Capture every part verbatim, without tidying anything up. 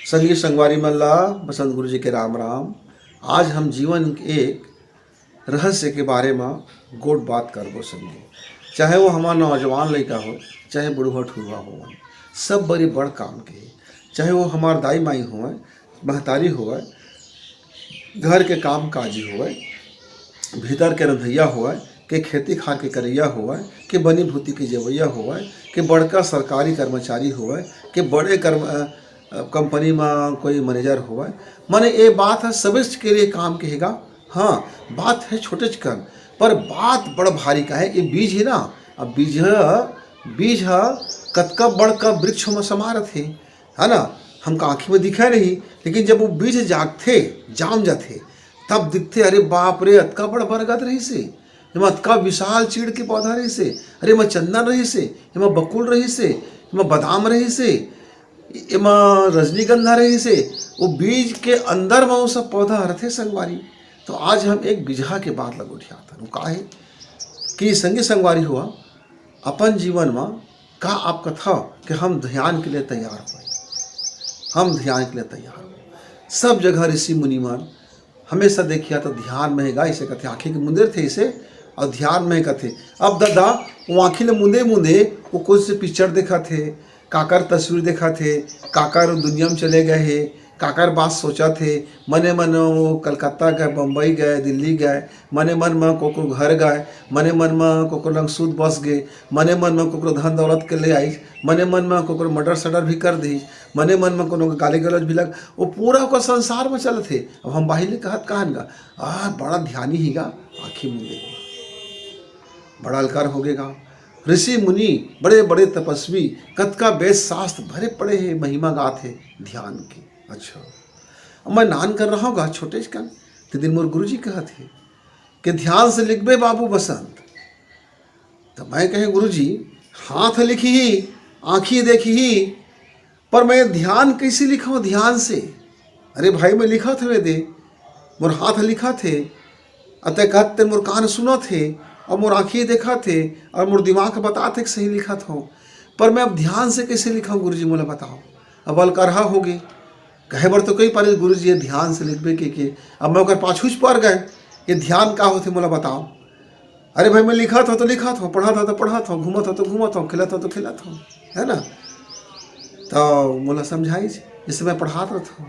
संगी संगवारी मन ला बसंत गुरु जी के राम राम। आज हम जीवन के एक रहस्य के बारे म गोठ बात करबो संगी। चाहे वो हमार नौजवान लइका हो, चाहे बुढ़वा ठुरवा हो, सब बड़ी बड़ काम के हे। चाहे वो हमार दाई माई होवय, महतारी होवय, घर के काम काजी होवय, भीतर के रंधइया होवय, के खेती खार के करइया होवय, के बनी भूती के जेवइया होवय, के बड़का सरकारी कर्मचारी होवय, के बड़े कर्म-, अ, अ, कंपनी म कोई मैनेजर होवय, माने ये बात ह सबेच के लिए काम के हे गा। हाँ, बात हे छोटेच कन, पर बात बड़ भारी का हे। ये बीज हे ना, अब बीज ह, बीज ह कतका बड़का वृक्ष म समा रथे, है ना? हमका आँखी म दिखय नहीं, लेकिन जब वो बीज जागथे, जाम जाथे, तब दिखथे, "अरे बाप रे, अतका बड़ बरगद रहिस हे, एमा अतका विशाल चीड़ के पौधा रहिस हे, अरे एमा चंदन रहिस हे, एमा बकुल रहिस हे, एमा बादाम रहिस हे, एमा रजनीगंधा रहिस हे।" वो बीज के अंदर म वो सब पौधा रथे संगवारी। तो आज हम एक बिजहा के बात ल गोठियाथन। वो का हे कि संगी संगवारी हो, अपन जीवन म का आप कथव कि हम ध्यान के लिए तैयार होय, हम ध्यान के लिए तैयार होय। सब जगह ऋषि मुनि मन हमेशा देखिया तो ध्यान में हे गा, इसे कथे आँखी के मुंदे रथे इसे, अउ ध्यान में कथे। अब दादा, वो आँखी ले मुंदे मुंदे वो कोन से पिक्चर देखत हे, काकर तस्वीर देखत हे, काकर दुनिया में चले गए हे, काकर बात सोचत हे। मने मन वो कलकत्ता गए, बम्बई गए, दिल्ली गए, मने मन म कोकरो घर गए, मने मन म कोकरो लंग सूत बस गे, मने मन म कोकरो धन दौलत के ले आइस, मने मन म कोकरो मर्डर सर्डर भी कर दिस, मने मन म कोनो गाली गलौज भी लग, वो पूरा ओकर संसार म चलत हे। अब हम बाहिर ले कहत कहन गा, "आ, बड़ा ध्यानी हे गा, आँखी मुंदे हे।" बड़ा अलकार हो गे गा। ऋषि मुनि, बड़े बड़े तपस्वी, कतका वेद शास्त्र भरे पड़े हे, महिमा गात हे ध्यान के। अच्छा, अब मैं नान कर रहा हूँ गा, छोटे कन, ते दिन मोर गुरुजी कहत हे कि ध्यान से लिखबे बाबू बसंत। तो मैं कहे, "गुरुजी, हाथ लिखही, आँखी देखही, पर मैं ध्यान कैसे लिखूँ ध्यान से?" "अरे भाई, मैं लिखत हवे दे, मोर हाथ लिखत हे, अतः कहत ते मोर कान सुनत हे, और मोर आँखी देखत हे, और मोर दिमाग बतात हे कि सही लिखत हूँ, पर मैं अब ध्यान से कैसे लिखूँ गुरुजी, मोला बताओ।" अब अलकरहा हो गे। कहे बर तो कई पारे गुरुजी ये ध्यान से लिखबे के, के। अब मैं ओकर पाछूच पर गए, ये ध्यान का होथे मोला बताओ। अरे भाई, मैं लिखत हूँ तो लिखत हूँ, पढ़त हूँ तो पढ़त हूँ, घूमत हूँ तो घूमत हूँ, खेलत हूँ तो खेलत हूँ, है ना? तो मोला समझाइस, जैसे मैं पढ़ात रहत हूँ,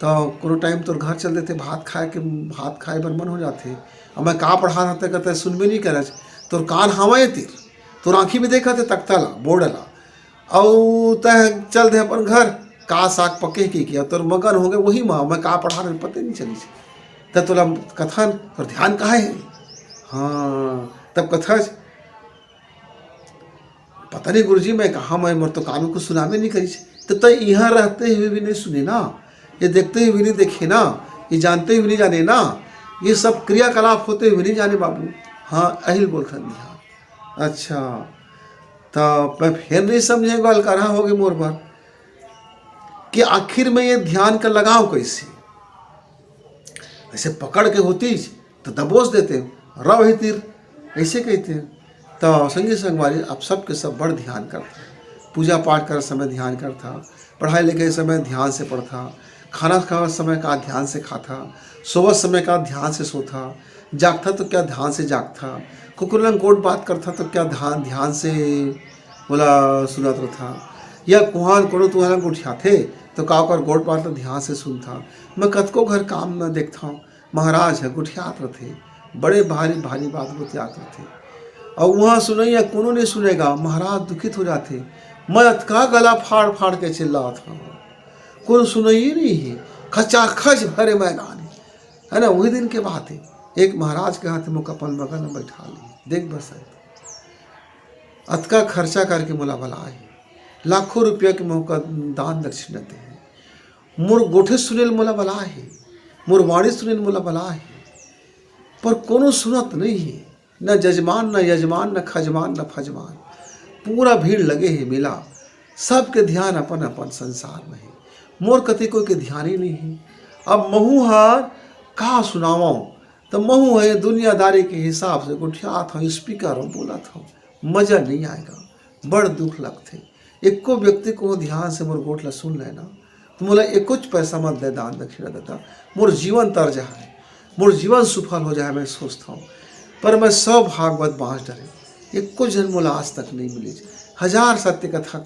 तो कोनो टाइम तोर घर चल देथे, भात खाए के, भात खाए बर मन हो जाथे। अब मैं का पढ़ात हूँ, ते कहते सुनबे नहीं करच, तोर कान हवा ये तीर, तोर आँखी में देखत हे तख्ता ला, बोर्ड ला, अउ तैं चल दे अपन घर, का साग पके के किया, तोर मगन हो गए वही माँ, मैं का पढ़ा रहे पता नहीं चलिस। तब तोला कथन, तोर ध्यान कहाँ है? हाँ, तब कथस, "पता नहीं गुरुजी, मैं कहाँ, मैं, मोर तो कान में कुछ सुनाबे नहीं करिस।" तो तय यहाँ रहते हुए भी नहीं सुने ना, ये देखते हुए भी नहीं देखे ना, ये जानते हुए नहीं जाने ना, ये सब क्रियाकलाप होते हुए नहीं जाने बाबू। हाँ, अहिल बोलथन ध्यान। अच्छा, तो मैं फिर नहीं समझे, अलकरहा हो गए मोर बर कि आखिर में ये ध्यान का लगाव कैसे? ऐसे पकड़ के होतीस तो दबोच देते, "रव ही तीर", ऐसे कहते। तो संगी संगवारी, आप सबके सब बड़ ध्यान करता, पूजा पाठ करत समय ध्यान करता, पढ़ाई लिखाई समय ध्यान से पढ़ता, खाना खावत समय का ध्यान से खाता, सोवत समय का ध्यान से सोता, जागता तो क्या ध्यान से जागता, कुकुर लंग गोठ बात करता तो क्या ध्यान, ध्यान से बोला सुनत रहता, या कुहान कोनो तुहान गोठियाथे तो का ओकर गोठ बात ला ध्यान से सुनता। मैं कतको घर काम में देखता हूँ, महाराज ह गोठियात रथे, बड़े भारी भारी बात गोठियात रथे, अउ वहाँ सुनइया कोनो नहीं सुनेगा, महाराज दुखित हो जाथे। मैं अतका गला फाड़ फाड़ के चिल्लात हूँ, कोनो सुनइये नहीं है, खचाखच भरे मैदान है, है ना? वही दिन के बात है, एक महाराज के हाथ में कपल बगल में बैठा ली, देख बस है, अतका खर्चा करके मोला बलाए हे, लाखों रुपया के मोका दान दक्षिणा दे हे, मोर गोठे सुनेल मोला बलाए हे, मोर वाणी सुनेल मोला बलाए हे, पर कोनो सुनत नहीं है, न जजमान, न यजमान, न खजमान, न फजमान। पूरा भीड़ लगे हे मेला, सबके ध्यान अपन अपन संसार में है, मोर कति कोई के ध्यान ही नहीं है। अब महू हर का सुनावं, त महू ह दुनियादारी के हिसाब से गोठियात हव, स्पीकर म बोलत हव, मजा नहीं आएगा, बड़ दुख लगथे। एको व्यक्ति को ध्यान से मोर गोठ ला सुन लेना, मोला एको पैसा मत दे दान दक्षिणा ददा, मोर जीवन तर जाए, मोर जीवन सुफल हो जाए, मैं सोचत हूँ, पर मैं सौ भागवत बाँच डरे, एको झन मोला आज तक नहीं मिलिस। हजार सत्य कथा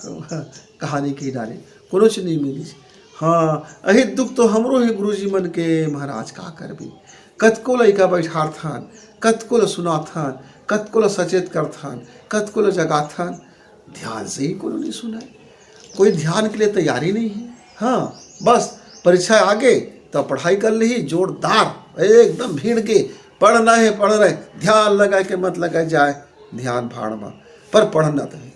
कहानी कहि डारे, कोनो चीज नहीं मिलिस। हाँ, अही दुख तो हमरो हे गुरुजी मन के, महाराज का करबे। कतको लइका बैठारथन, कतको ल सुनाथन, कतको ल सचेत करथन, कतको ल जगाथन, ध्यान से ही कोनो नहीं सुनाए। कोई ध्यान के लिए तैयारी नहीं है। हाँ, बस परीक्षा आगे तो पढ़ाई कर ली जोरदार, एकदम भीड़ के, पढ़ना है, पढ़ना है, ध्यान लगा के मत लगा जाए, ध्यान भाड़ में, पर पढ़ना तो है।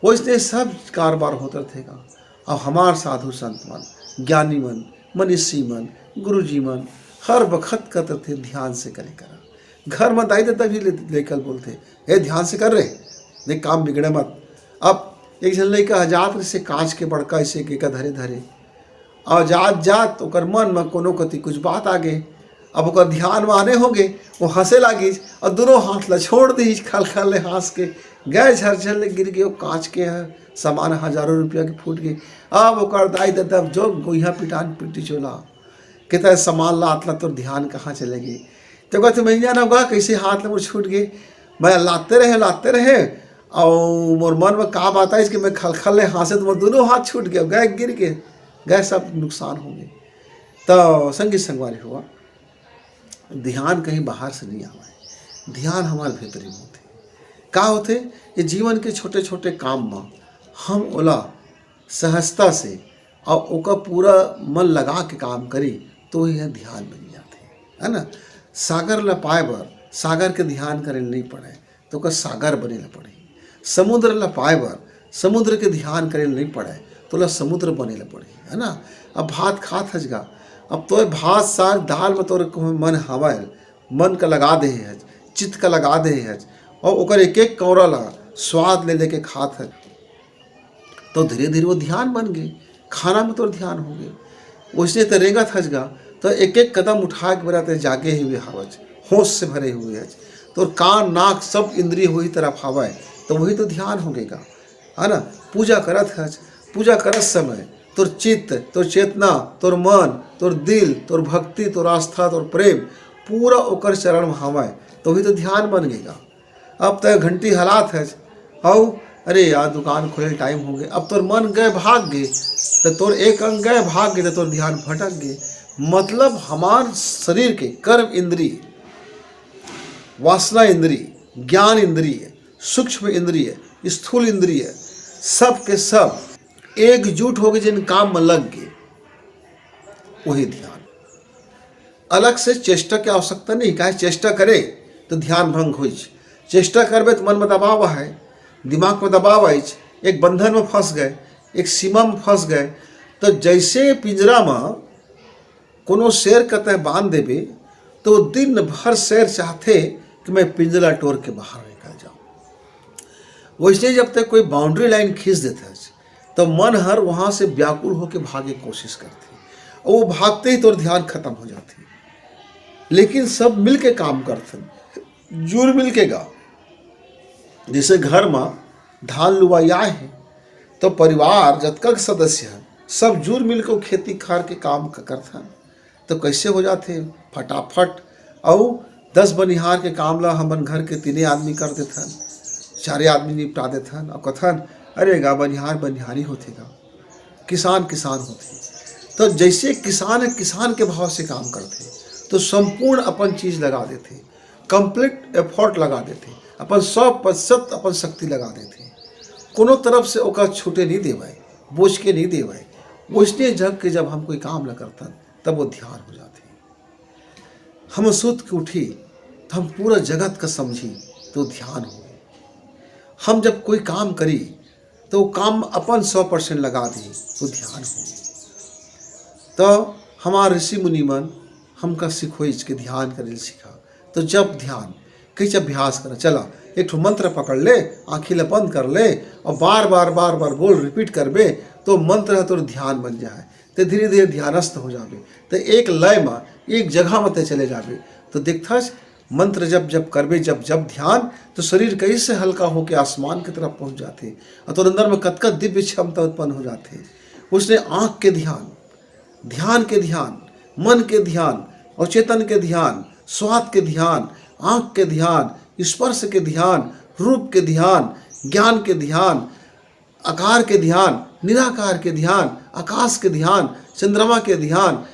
वैसने सब कारोबार होत रहिथे गा। अब हमार साधु संत मन, ज्ञानी मन, मनीषी मन, गुरुजी मन हर बखत कहत रहिथे, "ध्यान से करे करा।" घर में दाई ददा भी ले-, लेकर बोलथे, "ए, ध्यान से कर रे, देख काम बिगड़े मत।" अब एक झन लइका ह जात रहिसे कांच के बड़का अइसे के का धरे धरे, अउ जात जात ओकर मन म कोनो कति कुछ बात आ गे। अब ओकर ध्यान म आने होगे, वो हंसे लागिस अउ दुनों हाथ ला छोड़ दिस, खलखल ले हंस के गए, झरझर ले गिर गे। वो कांच के ह, सामान हजारों रुपया के फूट गे। अब ओकर दाई ददा जो गोइहा पिटान पिटी चोला, कहता है, "सामान लात ला तोर ध्यान कहाँ चले गे?" तो कहते, "मैं जाना गा, कैसे हाथ ले मोर छूट गे, मैं लाते रहे, लाते रहे, अउ मोर मन में का बात आइस कि मैं खलखल ले हंसे तो मोर दुनों हाथ छूट गे, गए गिर गे, गए सब नुकसान हो गे।" तो संगी संगवारी हुआ, ध्यान कहीं बाहर से नहीं आवे, ध्यान हमारे भीतरी में होथे। का होथे? ये जीवन के छोटे छोटे काम में हम ओला सहजता से अउ ओकर पूरा मन लगा के काम करी, तो यह ध्यान बन जाथे, है ना? सागर ला पाए बर सागर के ध्यान करे ल नहीं पड़े, तो ओकर सागर बने ला पड़ही। समुद्र ला पाए बर समुद्र के ध्यान करे ल नहीं पड़े, तो ओला समुद्र बने ला पड़ही, है ना? अब भात खात हस गा, अब तोय भात साग दाल में तोर कहूँ मन हवय, मन का लगा दे हस, चित्त का लगा दे हस, अउ ओकर एक एक कौरा ला स्वाद ले लेके खात हस, तो धीरे धीरे वो ध्यान बन गे, खाना में तोर ध्यान हो गे। वैसने ते रेंगत हस गा, तो एक एक कदम उठाए के बेरा ते जागे हुए हवच, होश से भरे हुए हच, तोर कान नाक सब इंद्रिय वही तरफ हवय, तो वही तो ध्यान हो गे गा, है ना? पूजा करत हच, पूजा करत समय तोर चित्त, तोर चेतना, तोर मन, तोर दिल, तोर भक्ति, तोर आस्था, तोर प्रेम पूरा ओकर चरण में हवय, तो वही तो ध्यान बन गे गा। अब तय घंटी हलात हच, अउ अरे यार, दुकान खोले टाइम हो गे, अब तोर मन गए भाग गे, तो तोर एक अंग गए भाग गे, तो तोर ध्यान भटक गे। मतलब हमार शरीर के कर्म इंद्रिय, वासना इंद्रिय, ज्ञान इंद्रिय, सूक्ष्म इंद्रिय, स्थूल इंद्रिय, सब के सब एकजुट हो गे, जिन काम में लग गे, वही ध्यान। अलग से चेष्टा के आवश्यकता नहीं, काहे चेष्टा करे तो ध्यान भंग होइच। चेष्टा करबे तो मन में दबाव है, दिमाग में दबाव आइच, एक बंधन में फंस गए, एक सीमा में फंस गए। तो जैसे पिंजरा में कोनो शेर के तय बांध देबे, तो दिन भर शेर चाहथे कि मैं पिंजरा टोर के बाहर निकल जाऊं। वैसे जब तक कोई बाउंड्री लाइन खींच देता है, तो मन हर वहां से व्याकुल होके भागे के कोशिश करथे, और वो भागते ही तोर ध्यान खत्म हो जाथे। लेकिन सब मिलके काम करथन, जुर मिल के गा। जैसे घर में धान लुवाई आए हे, तो परिवार जतका के सदस्य हे, सब जुर मिल के वो खेती खार के काम क-, करथन। तो कैसे हो जाथे? फटाफट। अउ दस बनिहार के काम ला हमन घर के तीने आदमी कर देथन, चारे आदमी निपटा देथन, अउ कथन, "अरे गा, बनिहार बनिहारी होथे गा, किसान किसान होथे।" तो जैसे किसान हे, किसान के भाव से काम करथे, तो संपूर्ण अपन चीज लगा देथे, कंप्लीट एफर्ट लगा देथे, अपन सौ प्रतिशत अपन शक्ति लगा देथे, कोनो तरफ से ओकर छूटे नहीं देवय, बोझ के नहीं देवय। वैसने जग के जब हम कोई काम ला करथन, तब वो ध्यान हो जाथे। हम सुत के उठी, तो हम पूरा जगत का समझी, तो ध्यान हो। हम जब कोई काम करी, तो वो काम अपन सौ परसेंट लगा दी, तो ध्यान हो। तो हमार ऋषि मुनि मन हमका सिखोइच के ध्यान करे ल सिखा। तो जब ध्यान, कहीं अभ्यास करा, चला, एक ठो मंत्र पकड़ ले, आँखी ला बंद कर ले, और बार बार, बार बार बोल, रिपीट करबे, तो मंत्र ह तोर ध्यान बन जाए। ते धीरे धीरे ध्यानस्थ हो जाबे। ते एक लय म, एक जगह म ते चले जाबे। तो देखथस, मंत्र जब जब करबे, जब जब ध्यान, तो शरीर कैसे हल्का होके आसमान की तरफ पहुंच जाथे, और तोर अंदर में कतका दिव्य क्षमता उत्पन्न हो जाथे। उसने आँख के ध्यान, ध्यान के ध्यान, मन के ध्यान, अवचेतन के ध्यान, स्वाद के ध्यान, आँख के ध्यान, स्पर्श के ध्यान, रूप के ध्यान, ज्ञान के ध्यान, आकार के ध्यान, निराकार के ध्यान, आकाश के ध्यान, चंद्रमा के ध्यान,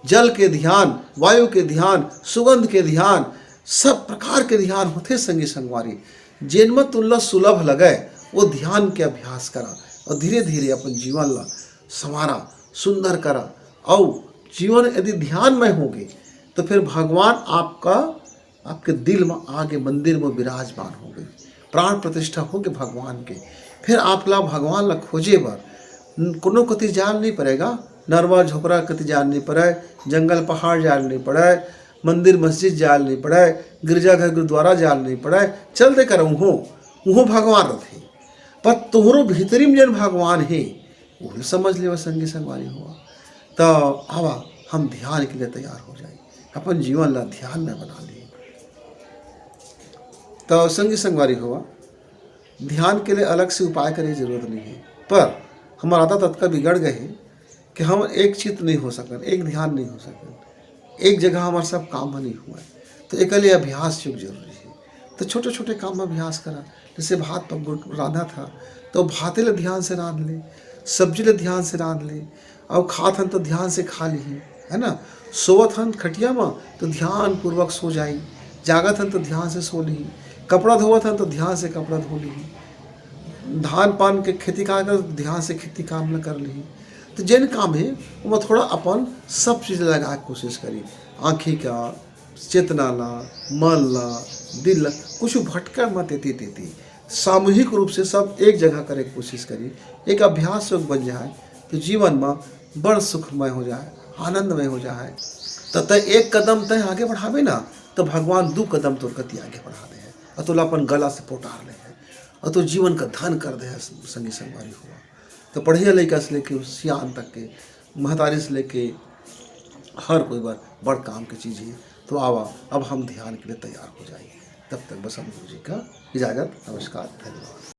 जल के ध्यान, वायु के ध्यान, सुगंध के ध्यान, सब प्रकार के ध्यान होथे संगी संगवारी। जेन म तुमला सुलभ लगय, वो ध्यान के अभ्यास करा और धीरे-धीरे अपन जीवन ला संवारा, सुंदर करा। अउ जीवन यदि ध्यानमय होगे, तो फिर भगवान आपका, आपके दिल म आगे, मंदिर म विराजमान होगे, प्राण प्रतिष्ठा होगे भगवान के। फिर आपला भगवान ला खोजे बर न-, कोनो कति जाल नहीं पड़ेगा, नरवा झोकरा कति जाल नहीं पड़े, जंगल पहाड़ जाल नहीं पड़े, मंदिर मस्जिद जाल नहीं पड़े, गिरजाघर गुरुद्वारा जाल नहीं पड़े, चल दे कर उहों, उहों भगवान रथे। पर तोहरो भीतरी में जन भगवान हे, उहू समझ लेवा संगी संगवारी हुआ। तो आवा, हम ध्यान के लिए तैयार हो जाए, अपन जीवन ला ध्यान में बना लिए। तो संगी संगवारी हुआ, ध्यान के लिए अलग से उपाय करे जरूरत नहीं है, पर हमारा आदत अतका बिगड़ गए है कि हम एक चित्त नहीं हो सकन, एक ध्यान नहीं हो सकन, एक जगह हमार सब काम ह नहीं हुआ। तो एक लिए अभ्यास जो जरूरी है। तो छोटे छोटे काम में अभ्यास करा, जैसे भात पक-, रांधा था, तो भाते ले ध्यान से रांध ले, सब्जी ले ध्यान से रांध ले, और खात हन तो ध्यान से खा ली, है ना। सोवत हन खटिया में तो ध्यानपूर्वक सो जाई, जागत हन तो ध्यान से सो ली, कपड़ा धोवत हन तो ध्यान से कपड़ा धो ली, धान पान के खेती काम कर ध्यान से खेती काम ल कर ली। तो जेन काम है, ओमा थोड़ा अपन सब चीज लगा के कोशिश करी, आँखी का, चेतना ला, मन ला, दिल ला, कुछ भटकर मत एती तेती। सामूहिक रूप से सब एक जगह करे के कोशिश करी, एक अभ्यास योग बन जाए, तो जीवन में बड़ सुखमय हो जाए, आनंदमय हो जाए। तो तय एक कदम तय आगे बढ़ावे ना, तो भगवान दू कदम तोर कति आगे बढ़ा दे है, और तोला अपन गला से पोटार ले है, और तो जीवन का धन कर दे है संगी संगवारी हुआ। तो पढ़िया लइका से लेके सियान तक के, महतारी से लेके हर कोई बर बड़ काम के चीज है। तो आवा, अब हम ध्यान के लिए तैयार हो जाए। तब तक बसंत गुरु जी का इजाजत। नमस्कार, धन्यवाद।